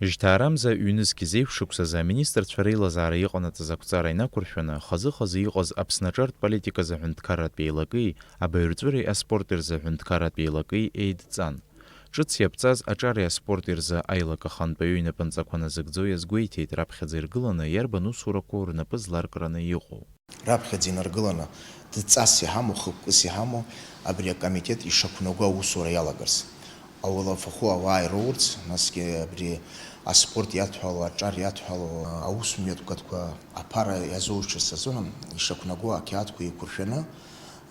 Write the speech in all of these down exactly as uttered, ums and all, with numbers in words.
Жьҭаарамза ҩнызқь зеиԥш шықәсазы аминистрцәа реилазаара иҟанаҵаз ақәҵара инақәыршәаны, хазы-хазы иҟаз Аԥсны аҿартә политиказы аҳәынҭқарратә еилакеи абаҩрҵәыреи аспорти рзы аҳәынҭқарратә еилакеи еидҵан. Ҿыц иаԥҵаз аҿари аспорти рзы аилак ахантәаҩы инапынҵақәа назыгӡо иазгәеиҭеит, раԥхьаӡа иргыланы иарбан усурақәоу рнапы зларкраны иҟоу. Раԥхьаӡа инаргыланы, дҵас иҳамоу, хықәкыс иҳамоу абри акомитет ишақәнаго аусура иалагарц. Ауалафахәы ауаа ироурц, насгьы абри аспорт иадҳәало, аҿар иадҳәало аусмҩаԥгатәқәа аԥара иазоурчырц азыҳәан ишақәнаго ақьаадқәа еиқәыршәаны,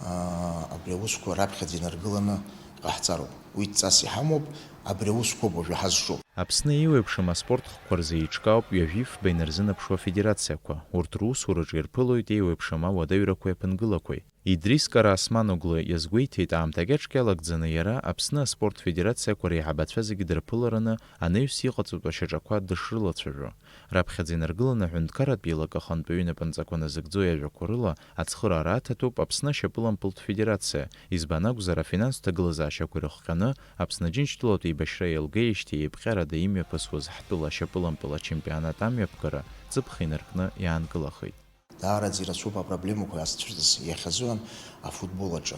аа, абри аусқәа раԥхьаӡа инаргыланы иҟаҳҵароуп. Уи дҵас иҳамоуп, абри аусқәоуп уажәы ҳазҿу. Аԥсны еиуеиԥшым аспорт хкқәа рзы еиҿкаауп ҩажәи фба инарзынаԥшуа афедерациақәа. Урҭ русураҿы ирԥылоит еиуеиԥшым ауадаҩрақәеи аԥынгылақәеи. Идрис Караасманоглы иазгәеиҭеит, аамҭа кьаҿк иалагӡаны иара Аԥсны аспорт федерациақәа реиҳабацәа зегьы дрыԥылараны анаҩс иҟаҵатәу ашьаҿақәа дышрылацәажәо. Раԥхьаӡа инаргыланы аҳәынҭқарратә еилак ахантәаҩы инапынҵақәа назыгӡо иажәақәа рыла, ацхыраара аҭатәуп Аԥсны ашьапылампылтә федерациа, избан акәзар, афинанстә ҭагылазаашьақәа ирыхҟьаны, Аԥсны Џьынџьтәылатә еибашьра еилгеижьҭеи еиԥҟьарада имҩаԥысуаз ҳтәыла ашьапылампыл ачемпионат амҩаԥгара ҵыԥх инаркны иаанкылахеит. Даараӡа ирацәоуп апроблемақәа иаазцәырҵыз иахьазыҳәан афутбол аҿы.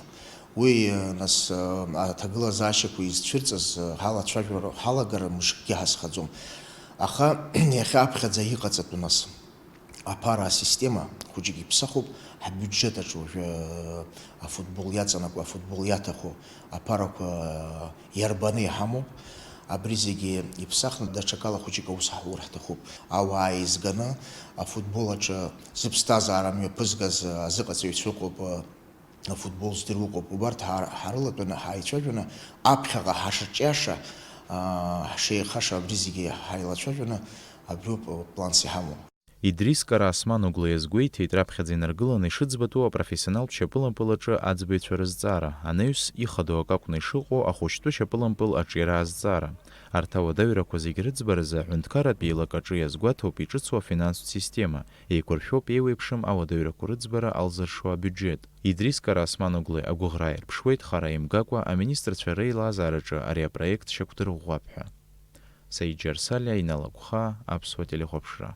Уи, нас, аҭагылазаашьақәа изцәырҵыз ҳалацәажәара ҳалагар мышкгьы ҳазхаӡом. Аха иахьа аԥхьаӡа иҟаҵатәу, нас, аԥара асистема хәыҷык иԥсахуп, ҳбиуџьет аҿы уажәы афутбол иаҵанакуа, афутбол иаҭаху аԥарақәа иарбаны иҳамоуп. Абри зегьы иԥсахны, даҽакала хәыҷык аус ҳаур ҳҭахуп. Ауаа еизганы, афутбол аҿы зыԥсҭазаара мҩаԥызгаз азыҟаҵаҩцәа ыҟоуп, афутбол здыруа ыҟоуп. Убарҭ ҳа-, ҳарылатәаны, ҳаицәажәаны, аԥхьаҟа ҳашаҿиаша, аа, ҳшеихаша, абри зегьы ҳаилацәажәаны, абриоуп планс иҳамоу. Идрис Караасманоглы иазгәеиҭеит, раԥхьаӡа инаргыланы ишыӡбатәу апрофессионалтә шьапылампыл аҿы аӡбаҩцәа рызҵаара, анаҩс ихадоу акы акәны ишыҟоу ахәыҷтәы шьапылампыл аҿиара азҵаара. Арҭ ауадаҩрақәа зегь рыӡбаразы аҳәынҭқарратә еилак аҿы иазгәаҭоуп иҿыцу афинанстә система, еиқәыршәоуп еиуеиԥшым ауадаҩрақәа рыӡбара алзыршо абиуџьет. Идрис Караасманоглы агәыӷра аирԥшуеит хара имгакәа аминистрцәа реилазаараҿы ари апроект шьақәдырӷәӷәап ҳәа. Саид Џьарсалиа, Инал Агәхаа, Аԥсуа телехәаԥшра.